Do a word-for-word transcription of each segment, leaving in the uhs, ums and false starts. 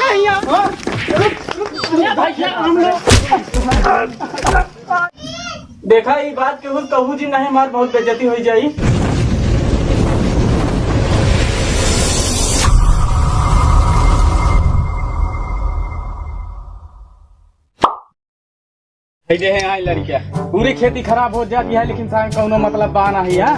भैया, हम लोग देखा, ई बात केहू कहू जी नहीं, हमार बहुत बेइज्जती होइ जाई। ई जे है, आई लड़किया, पूरी खेती खराब हो जाती है, लेकिन साहब कौनो मतलब बा नहीं है।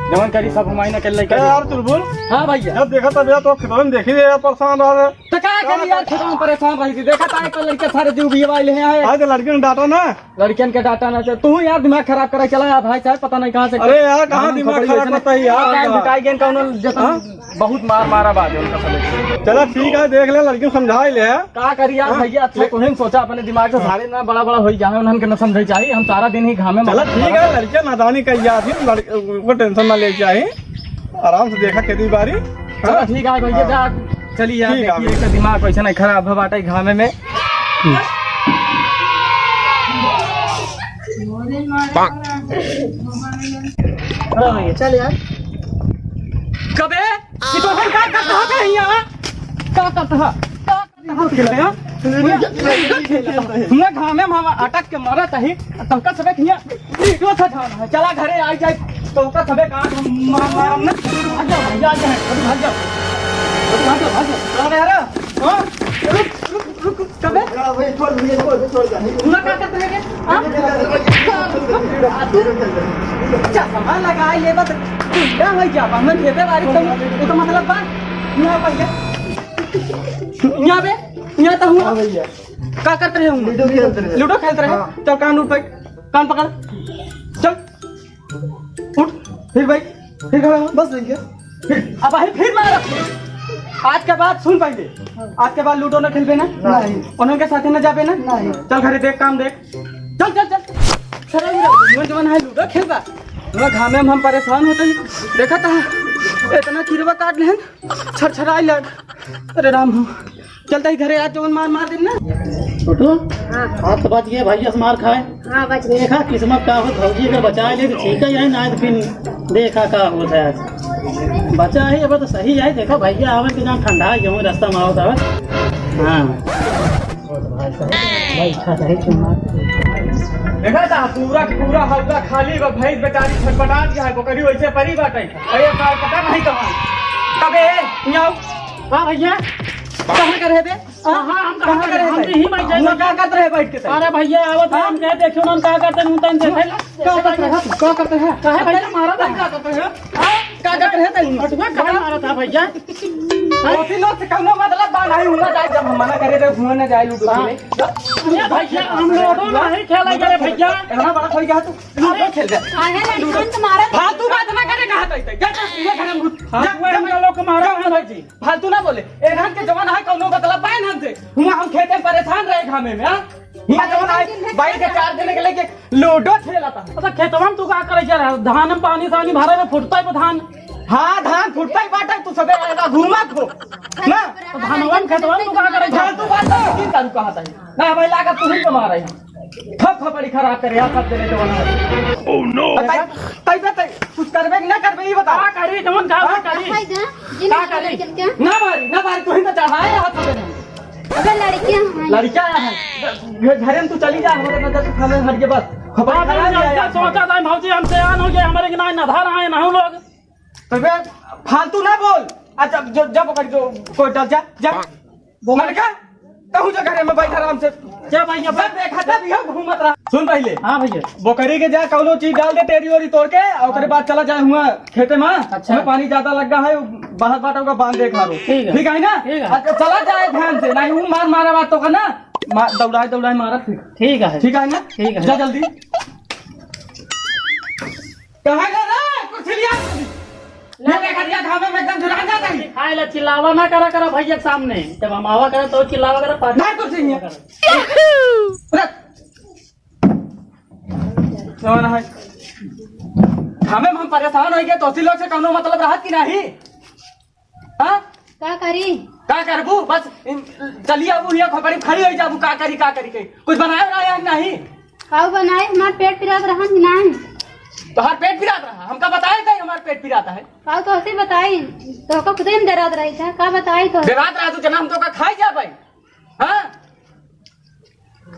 जवन करी सब हमारी न कर लेके। ए यार चुलबुल, हाँ भैया। जब देखा तब यार तो खेतवा में देखी दे यार, परेशान रह रहे। तो का करी यार, खेतवा में परेशान रही थी। देखा था एक लड़के सारे जीव भी वाले हैं। आज लड़कियन डांटा ना। लड़कियन के डांटा ना चल। तू यार दिमाग खराब करा चला यार भाई साहब, पता नहीं कहाँ से। अरे यार, कहाँ कहाँ दिमाग खबर खराब वैसे करता है यार? टाइम बिताई गेन कौनो जैसे हाँ? बहुत मार मारा बात है उनका सबे। चला ठीक है, देख ले, लड़की समझा ही ले। का करी यार हाँ? भैया, अच्छा ले- तोहे न सोचा अपने दिमाग से, हाँ। सारे ना बड़ा बड़ा होई जाए, उन्हन के न समझे चाहिए। हम सारा दिन ही घामे में चला ठीक है, लड़कियां नादानी कही जाती है, लड़-, वो टेंशन ना ले चाहिए, आराम से देखा खेती बाड़ी। चला हाँ? ठीक है भैया, हाँ। जा, चली यार, ठीक है। देखिए, एक तो दिमाग वैसे नहीं खराब है बाटे घामे में। हाँ भैया, चल यार। कबे कि तोहन का करत ह बे हियाँ? का करत ह? का करत ह? खेलत ह? हुआँ घामे में हम अटक के मरत ही, तोहका सबे हियाँ ईंटो से जान है। चला घरे आई जाए, तोहका सबे का हम मार, मारम ना। भाग जाओ, भाग जाओ, भाग जाओ। भाग जाओ, भाग जाओ। चला रे, हाँ? रुक, रुक, रुक, रुक, कबे? हाँ, भाई, छोड़, भैया, छोड़, छोड़, छोड़। हुआँ का करत ह बे? हाँ? चश्मा लगाए लेबा त गुंडा होइ जाबा। हम खेते बारी तो, तो, तो मतलब बा। हियाँ भैया। हियाँ बे, हियाँ तो हुआँ। हाँ भैया। का करत रहे हुआँ? लूडो खेलत रहे। लूडो खेलत रहे? हाँ। चल कान उठ भाई। कान पकड़। चल। उठ। फिर भाई। फिर खड़ा हो। बस भैया। फिर, अब भाई फिर मारा। आज के बाद सुन पहले। हाँ। आज के बाद लूडो न खेलबे ना? नहीं। उन्हन के साथे न जाबे ना? नहीं। चल घरे देख, काम देख। चल, चल, चल। सारा मेरा मन जवन है लूडो खेलबा। हमरा घामे में हम परेशान होते ही। देखा था, इतना किरवा काट लेहन, छरछराई लग। अरे राम हो। चलता ही घरे आज जवन मार मार देन ना। छोटू, हाँ। आज तो बच गए भैया से मार खाए। हाँ, बच गए। देखा किस्मत का हो, भौजी अगर बचा ले तो ठीक है, यही ना तो फिर देखा का होत है आज। बचा है, अब तो सही है। देखा भैया आवे के जहाँ ठंडा ही हूँ, रास्ता में आवत आवत। हाँ। देखा था, पूरा, पूरा हौदा खाली बा, भैंस बेचारी छटपटात गया है, बकरी वैसे परी बाटे। अरे, कार पता नहीं कहाँ। तबे, हियाँ आओ। हाँ भैया। कहाँ कर रहे थे? हाँ, हाँ, हम कहाँ कहाँ कर रहे थे? हम यहीं बैठ जाए हुआँ भैया। का करत रहे बैठ के तैं? अरे भैया, आवत है, हाँ? हम कहे, देखियो ना, हम का करते हैं, हम तन देखे। का करत रहे? का करत रहे? काहे भैया मारा था? का करत रहे? हाँ? का करत रहे तैं? अटुआ का मारा था भैया? हाँ? ओसी लोग से कौनो मतलब बा नहीं, हुआँ जाए, जब हम मना करे रहे, हुआँ ना जाए, लूडो हाँ। खेले। ये भैया, हम लूडो नहीं खेला करे भैया। इतना बड़ा हो गया तू, लूडो खेल जा। काहे लड़कन के मारत? फालतू बात ना करे, कहा तैं, तैं। जा, जा, ये घर में घुस। हाँ, जा, वो जा, हम लोग को मारा जा, है भाई जी। फालतू ना बोले। एनहन के जवन है, कौनो मतलब बा एनहन से? हुआँ हम खेते में परेशान रहे घामे में, हाँ? हियाँ जवन है, बाइक के चार जने के लेके लूडो खेलत है। अच्छा, खेतवा में तू का करे जा रहा? धान में पानी सानी भरे में फुटता है धान। हाँ, धान फुटता ही बाटे, तू सबे आएगा घूमत हो। ना? तो धानवा में खेतवा में तू का करे जा? फालतू बात ना, तीन तारीख कहा था। ना भाई, लागत तू ही कमा रही है। थप थपड़ी खराब करे यार, सब जने जवन है। Oh no! बताई, तैं, तैं, तैं, कुछ करबे कि ना करबे, ये बता। का करी, जवन का हाँ? करी? भाई जा, जिन का करी? लड़कन के। ना मारी, ना मारी, तू ही तो चढ़ाए हाथ में। अबे लड़के हैं। लड़का है। ये घरे में तू चली जा, हमारे नजर से सामने हट के बस। खबर बाप रे, खराब है जब यार। सोचा था भौजी हम सयान हो गए, हमारे के ना नधार आए ना हम लोग। तो बे, फालतू ना बोल। आ, जब, जो, जब ओकर जो, कोई डर जा, जा। बोल। मलका, कहूँ जो घरे में बैठ आराम से। क्या भैया? सब देखा था भैया, घूमत रहा। सुन पहले। हाँ भैया। बोकरी के जा, कौनो चीज डाल दे, टेरी ओरी तोड़ के, और ओकरे बाद चला जाए हुआँ खेते में। अच्छा। हमें पानी ज्यादा लग गया है, बाहर बाटा का बांध दे खारो। ठीक है। ठीक है ना? ठीक है। अच्छा, चला जाए ध्यान से, नहीं वो मार मारा बात तो का ना, मा-, दौड़ाए दौड़ाए मारा फिर। ठीक है। ठीक है ना? ठीक है। जा जल्दी। कहाँ गया रे? कुर्सी लिया। ये देखा दिया, घामे में एकदम झुरा जाता है। खाए ला चिल्लावा ना करा, करा भैया के सामने। जब हम आवा करा तो चिल्लावा करा, पानी ना कुर्सी नहीं है। रे। जवान है। घामे में हम परेशान हो गए, तो उसी लोग से कौनो मतलब रहत कि नहीं? हाँ? का करी? का करबू? बस इन, चली आबू, हियाँ खोपड़ी खड़ी हो जाबू, का करी, का करी, कही। कुछ बनाए बनाए है नहीं? काऊ बनाए, हमार पेट पिरात रहा कि नहीं? तोहार पेट पिरात रहा? हमका बताए थे हमार पेट पिरात है। काऊ तो ऐसे बताई, तो का खुदे में डरात रही था, का बताई तो? डरात रहा तू जना हम तो का खाई जा भाई। हाँ?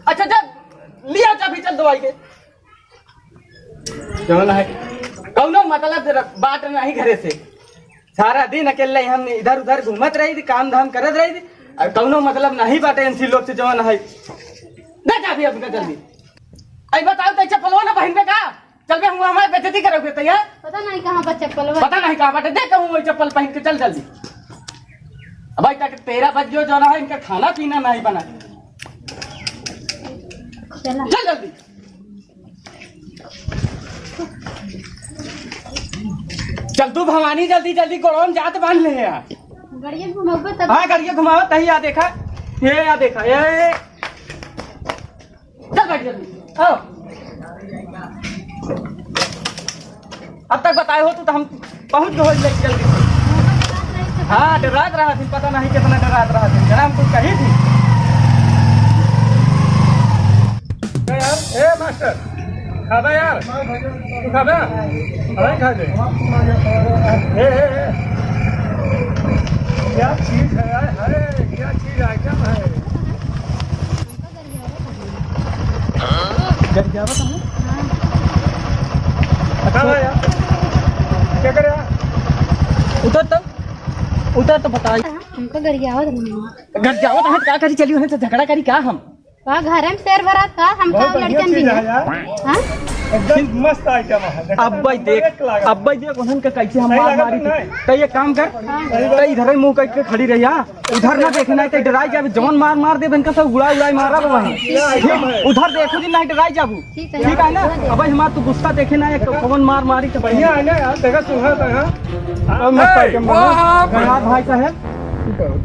अच्छा, जा, लिया चाबी, चल दवाई के। जौन है, कौनो मतलब रख-, बाट नहीं घरे से। सारा दिन अकेले हम इधर उधर घूमत रही थी, काम धाम करत रही थी, और कौनो मतलब नहीं बाटे इनसी लोग से। जौन है, दे चाबी अपना जल्दी। आई बताओ, तो चप्पलवा ना पहन पे का? चल बे, हुआ हमारे बेइज्जती करोगे तो यार। पता नहीं कहाँ पर चप्पल बा। पता नहीं कहाँ बाटे, देख कहूँ वही चप्पल पहन के चल जल्दी। अब भाई तक तेरह बज गयो, जौन है इनका खाना पीना नहीं बना। चला। चल जल्दी। चल तू भवानी, जल्दी जल्दी गोड़वा में जात बांध ले यार। गड़िया घुमाओ तब। हाँ, गड़िया घुमाओ, तही आ देखा, ये आ देखा, ये चल बैठ जल्दी, आओ। अब तक बताए हो तू तो हम पहुँच गए हो जल्दी। हाँ, डरात रहा थी, पता नहीं कितना डरात रहा थी, जरा हम कुछ कही थी। ए यार, ए मास्टर, खाबे यार, तू खाबे? अरे खा दे। ए, ए, ए। क्या चीज है यार, अरे क्या चीज आइटम है। गरियावत है? हाँ। अच्छा। का बा यार? क्या करे यार? उतर तो, उतर तो बताई। हमका गरियावत नहीं है। गरियावत है तो का करी, चली उन्हें तो झगड़ा करी का हम? का घरे में शेर भरा का? हम का बहुत बढ़िया लड़कन चीज भी है हैं? यार। हाँ? एकदम मस्त आइटम है। देखो अब भाई देख, एक लागत। अब भाई देख, उन्हन के कैसे हम सही मार लागत मारी थी। नहीं। तो ये काम कर, हाँ। तो इधर ही मुंह करके खड़ी रही, हाँ? उधर ना देखना है, तो डराई जाबू, जवन मार मार देबे इनका सब उड़ाई उड़ाई मारा बाबा। उधर देखो जी, नहीं डराई जाबू। ठीक है। ठीक है ना? अब भाई हमार तू गुस्सा देखे ना, एक कवन मार मारी तो बढ़िया है ना यार, देखा सुना था, हाँ? अब मस्त आइटम बना। हाँ भाई साहब।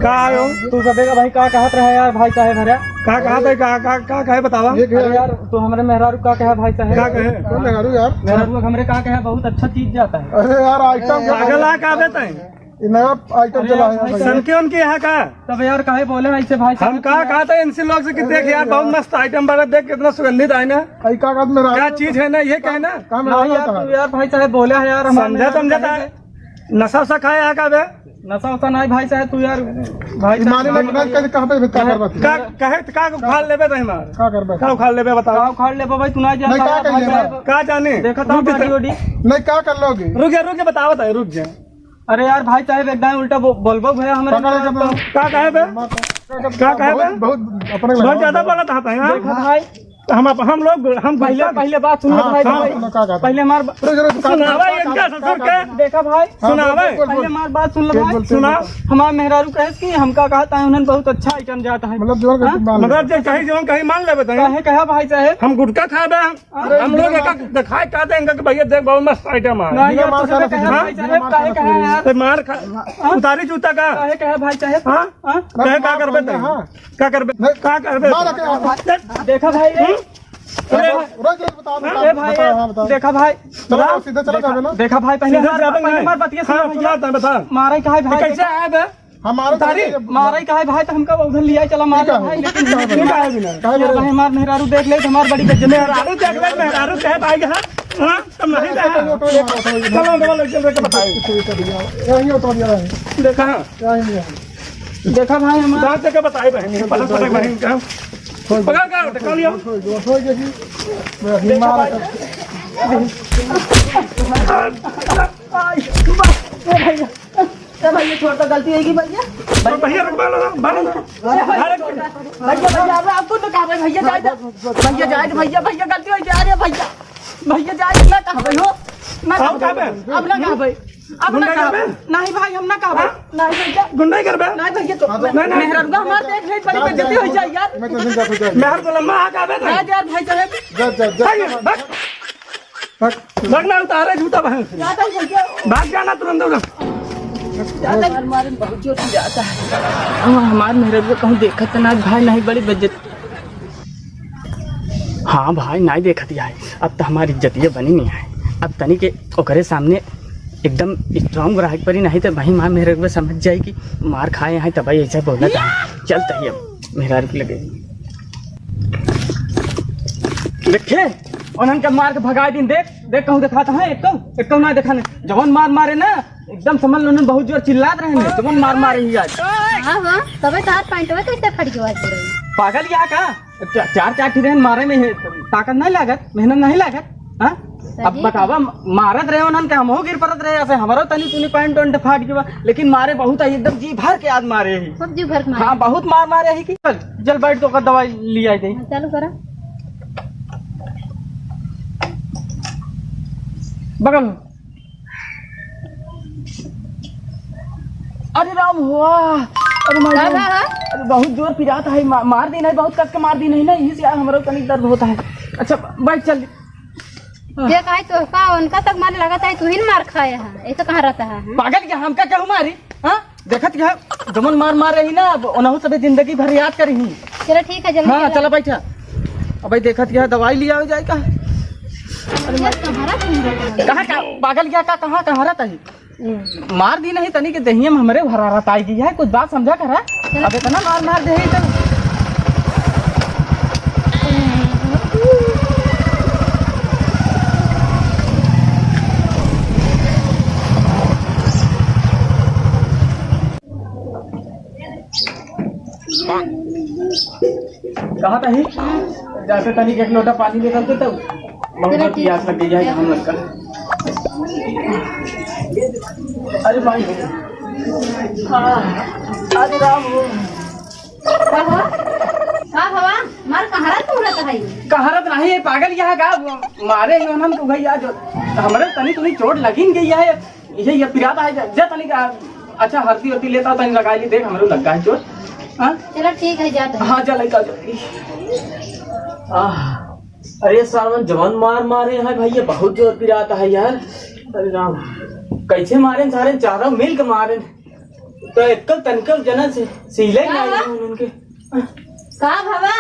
का आयो? तू सबे का भाई का कहत रहे यार भाई साहब, अरे? का कहत है, का, का, का कहे बतावा? अरे यार, तू हमरे मेहरारू का कहे भाई साहब? का कहे? कौन मेहरारू यार? मेहरारू हमरे का कहे, बहुत अच्छा चीज जाता है। अरे यार, आइटम क्या पागल है? आ का बे तैं? ये नया आइटम अरे चला यार, है भाई भाई। साहब। सनके उनके यहाँ का? तब यार काहे बोले ऐसे भाई हम साहब? का कहत है इनसे लोग से कि देख यार, बहुत मस्त आइटम बना, देख कितना सुगंधित आइना। आई का कहत मेहरारू? क्या चीज है ना, ये कहना? का नहीं मेहरारू यार, का तू है? यार भाई साहब बोला है यार, हमारे समझा, मेहरारू समझा काहे था। से नशा वशा खाए है का बे? नशा वशा नहीं भाई साहब, तू यार, भाई ई साहब मारे लग, नहीं, कहाँ पे, कहाँ करबा तू? का, कहे त का उखाड़ लेबे तैं मार? का करबा? का उखाड़ लेबे बताओ? का उखाड़ लेबे भाई, तू ना जान नहीं, का भाई कर लेबा? साहब। का जाने? देखा था रुक जा। Body वॉडी। नहीं, का कर लोगे? रुक जा, रुक जा, बताओ, बताओ, रुक जा। अरे यार भाई साहब, एकदम उल्टा बो-, बोलबो भैया हमरे पकड़ के साथ तो। का कहे बे? का कहे बे? बहुत, बहुत अपने बहुत लगा। ज्यादा बोलत है, हाँ? देखा भाई, हम, हम लोग, हम पहले, गुस्सा पहले बात सुन लो हाँ, भाई, हाँ, भाई। सुनो, का कहता है? पहले हमार बा-, रुक, रुक, का, सुनावा का, इनका का, ससुर का, के। का, देखा भाई, हाँ, सुनावा। बोल, बोल, पहले बोल। हमार बात सुन लो एक भाई। बोल, सुना। हमार मेहरारू कहे कि हमका कहता है, उन्हें बहुत अच्छा आइटम जाता है। मतलब, जोर के हाँ? तुम मान लो। मतलब, जे कहीं, जो कहीं मान लेबे, तो काहे कहा भाई साहब? हम गुटखा खाबे, हम, हाँ? हम लोग एक दिखाए का दे इनका कि भैया, देख, बहुत मस्त आइटम है। नहीं, बिना यार, मार तू खाना कहे कुछ कहा नहीं। भाई साहब, बिना मार काहे खाना कहा कुछ नहीं। यार? ते मार खा, हाँ? उतारी जूता का? काहे कहा भाई साहब? हाँ? हाँ? कहे का मार करबे खाना, तू? हाँ। का करबे? नहीं। का करबे? मार के आप। देखा भाई, हम्म? अरे, रोज, रोज बताओ, हाँ? बताओ, ए भाई, बताओ, हाँ, बताओ। देखा भाई, चलो, चलो, सीधे चलो, देखा, जाओ ना। देखा भाई, पहले देखा, हमार, जाओ पहले ना। हमार बतिया सुनो हाँ, भाई। सुना था, बता। मारे का है भाई, कैसे आया बे? हमारे उधर ही, तारी? मारे का है भाई, तो हमका उधर लिया चला, मार ठीक है, भाई, लेकिन ठीक है, ठीक है, ठीक है। ये भाई, हमार मेहरारू देख ले, तो हमार बड़ी बेइज्जती। मेहरारू देख ले, मेहरारू कहे भाई, हाँ? हाँ, तुम नहीं चलो, जाओ। चलो, चलो, चलो, चलो, चलो, बताओ। यहीं उतर गया है। देखा? यहीं है। देखा भाई, हमार दांत देके बताई बहन, ये पलक पलक बहन का। पकड़ का, ढका लिया। देखा भाई। आई, बा-, ए भैया, ए भैया, छोड़ दो, गलती होगी भैया। तो भैया, रुक, बांध लो, बांध लो। अरे भैया, अरे छोड़ दो। भैया, भैया, अब, अब तू तो कहा भाई, भैया, जाए दे। भैया, जाए दे, भैया, भैया, गलती हो गई, अरे भैया। भैया, जाए, ना कहा भाई हो, ना कहा भाई। अब ना कहा भाई। अब ना गुंडा कहा। करबे? नहीं भाई, हम ना कहा भाई। हाँ? नहीं भैया। गुंडा ही करबे? नहीं भैया, तो हाँ, तो नहीं, नहीं। मेहररुआ हमार देख ले, बड़ी बेइज्जती हो जाए यार। मैं तो नहीं जाता, जा। मेहर तो लम्बा आ जाबे जा, नहीं। जा भाई साहब। जा, जा, जा। भाई, भाग। भाग। भाग ना, उतारे जूता भाई। जाता हूँ भैया। भाग जाना तुरंत उधर। जाता हूँ। मारे में बहुत जोर से जाता है। अब हमार मेहररुआ कहूँ देखत ना भाई, नहीं बड़ी बेइज्जती। हाँ भाई, नाई देखत ही है, अब तो हमारी इज्जतिये बनी नहीं है। अब तनी के ओकरे सामने एकदम strong रहे के परी, नहीं तो भाई माँ मेहररुआ समझ जाए कि मार खाए हैं, तब भाई ऐसा बोला था। चलते ही अब मेहरारू के लगे। देखे, उन्हन के मार के भगाइ दिन। देख, देख, कहूँ देखात है, एक कहूँ, एक कहूँ ना देखा नहीं। जवन मार मारे ना, एकदम समझ लो, उन्हन बहुत जोर चिल्लात रहे ने, जवन मार मारे ही आज। हाँ, हाँ, तबे तोहार पैंटवा कैसे फट गवा आज पूरा? पागल या का? चा-, चार, चार ठिरहन मारे में है, ताकत नहीं लागत, मेहनत नहीं लागत, हाँ? अब बतावा, मारत रहे उन्हन के, हमहू गिर पड़त रहे, ऐसे हमरो तनी तुनी पैंट वैंट फाट गवा, लेकिन मारे बहुत आई, एकदम जी भर के आज मारे ही। सब जी भर के मारे। हाँ, बहुत मार मारे ही कि चल, चल बैठ तो ओकर दवाई ले आई दे। हाँ, चालू करा। बगल में। अरे राम हुआ, अरे माई का रे। भा है? अरे बहुत जोर पिरात है, मा-, मार दी नहीं, बहुत कस के मार दी नहीं ना, यही से यार हमरो तनी दर्द होता है। अच्छा बैठ चल। ये काहे तो का उनका तक मारे लगत है, तू ही न मार खाए है, ऐसा कहाँ रहता है, हाँ? पागल क्या, हमका क्या मारी? हाँ, देखत क्या, जमन मार मार रही ना, अब ओनहु सबे जिंदगी भर याद करी ही। चलो ठीक है, जल्दी हाँ, चलो। चला बैठा। अबे देखत क्या, दवाई लिया हो जाए का? ये कहाँ रहा तुम लोग? कहाँ का, पागल क्या का, कहाँ, कहाँ रहता है? मार दी नहीं तनी के देहिया में हमरे हरारत आई गई है, कुछ बात समझा करा। अब इतना मार मार दे है तो। कहाँ था ही? जाके तनी के एक लोटा पानी लेकर के तब बहुत चलो, ठीक। प्यास लग गई है, हम लोग का। अरे भाई, हाँ, अरे राम हो। का हो? का भवा? मार कहारत तू रहत है? कहारत नहीं है, पागल यहाँ का मारे ही उन्हन तो भैया जो हमरे तनी तुनी चोट लगी न गई है, ये, ये पिरात है, जा, जा तनी का, अच्छा हल्दी वर्दी लेता तनी लगा ली, देख हमरो लग गया है चोट। हाँ? चलो ठीक है, जा तनी। हाँ, जा लइका जल्दी। आह, अरे सारवन जवन मार मारे हैं भाई, ये बहुत जोर पिरात है यार। अरे राम, कैसे मारे सारे चारों मिल के मारे। तो एकल तनकल जना से सीले ही हाँ, नहीं हाँ। उनके। का भवा?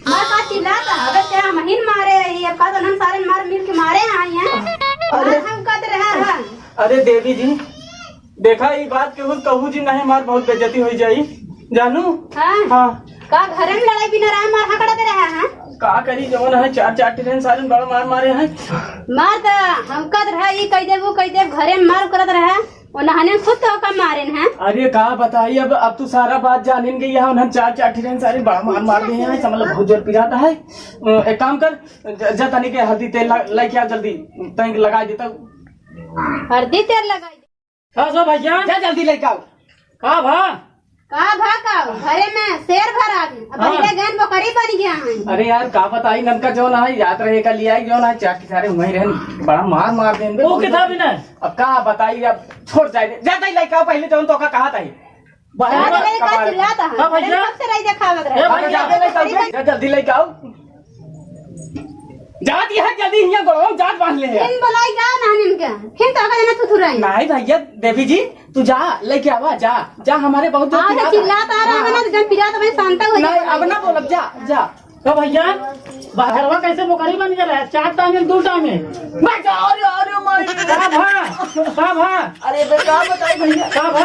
मार का चिल्लात है? अबे ते हमहिन मारे ही, अब का तो हम सारे मार मिल के मारे आई हैं। अरे। मार हम कत रहा है। अरे देवी जी, देखा ई बात केहू कहू जी नहीं, मार बहुत बेइज्जती हो जाई। जानू? हाँ। हाँ। का घरे में लड़ाई बिना राय मार हकड़त रहा है? का करी जवन है, चार चार ट्रेन सारे बड़ा मार मारे हैं। मार त हम कत रहा, ई कह देबू, कह देब, घरे में मार करत रहा। ओ नहाने खुद तो का मारेन है। अरे का बताई, अब, अब तू सारा बात जानिन गई है, उन्हन चार चार ठिरन सारे बड़ा मार मार दिए हैं, समझ लो बहुत जोर पिरात है। अ, एक काम कर, ज-, जा तनी के हल्दी तेल ला-, लेके आ जल्दी, तनिक लगा देता। हल्दी तेल लगा दे। का सो भैया? जा जल्दी लेके आओ। का भा? का भा का? घरे में शेर भर आ गए। अब हाँ। पहले गन बकरी बन गया है। अरे यार का बताई, ननका जौन है, याद रहे का लिया, जौन है, चार ठिकाने वहीं रहन, बड़ा मार मार देन बे। वो कितना भी ना? अब का बताई, अब छोड़ जाए दे। जा तई लइका पहले जौन तो का कहा था ही। बाहर का का चिल्लाता है? हाँ भैया। कब से रही देखावत रहे? ए भैया। जा, जा, जा, जा, जल्दी लेके आओ। जात यह जल्दी हियां गोड़वा जात बांध ले है। फिर बुलाई का ना इनके? फिर तो अगर ना थुथुराई। नहीं भैया, देवी जी, तू जा, लेके आवा, जा, जा, हमारे बहुत जोर हाँ, तो पिरात है। चिल्लाता रहा है ना, हाँ। तो जब पिरात भाई शांत हो नहीं, जाए। अब ना बोलब, जा, जा। तो भैया, बाहरवा कैसे बोकरी बन गया है? चार टांगे, दो टांगे। मैं जा, अरे, अरे, माई। का भा? का भा? अरे, बे, का बताई भैया? का भा?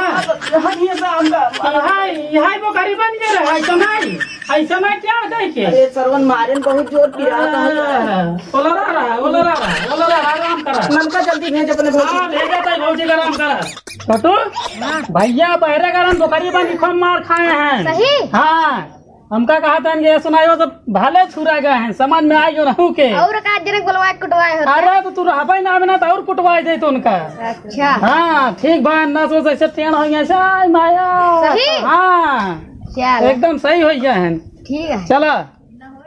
यहाँ नहीं है साहब का। यहाँ, यहाँ बोकरी बन गया है, ऐसा नहीं। ऐसा नहीं क्या होता है के? अरे, सरवन मारे न बहुत जोर पिरात है। हाँ, ओलरा रहा, ओलरा रहा, ओलरा रहा, आराम करा। ननका जल्दी भेज अपने भौजी। हाँ, भेजा था भौजी का, आराम करा। छोटू, भैया बहरे कारण बोकरी बन के खूब मार खाए हैं। सही? हाँ। हमका कहा था कि ये सुनायो तो भाले छुरा गए हैं, समझ में आई जो रहू के। और का जनक बोलवाए कुटवाए होते? अरे तो तू रहबे ना, ना तो और कुटवाए जाए तो उनका। अच्छा। हाँ, ठीक बा, नस वस ऐसे टेढ़ हो गया, ऐसे, आई माया। सही? हाँ। चल। एकदम सही हो गया है। ठीक है। चला।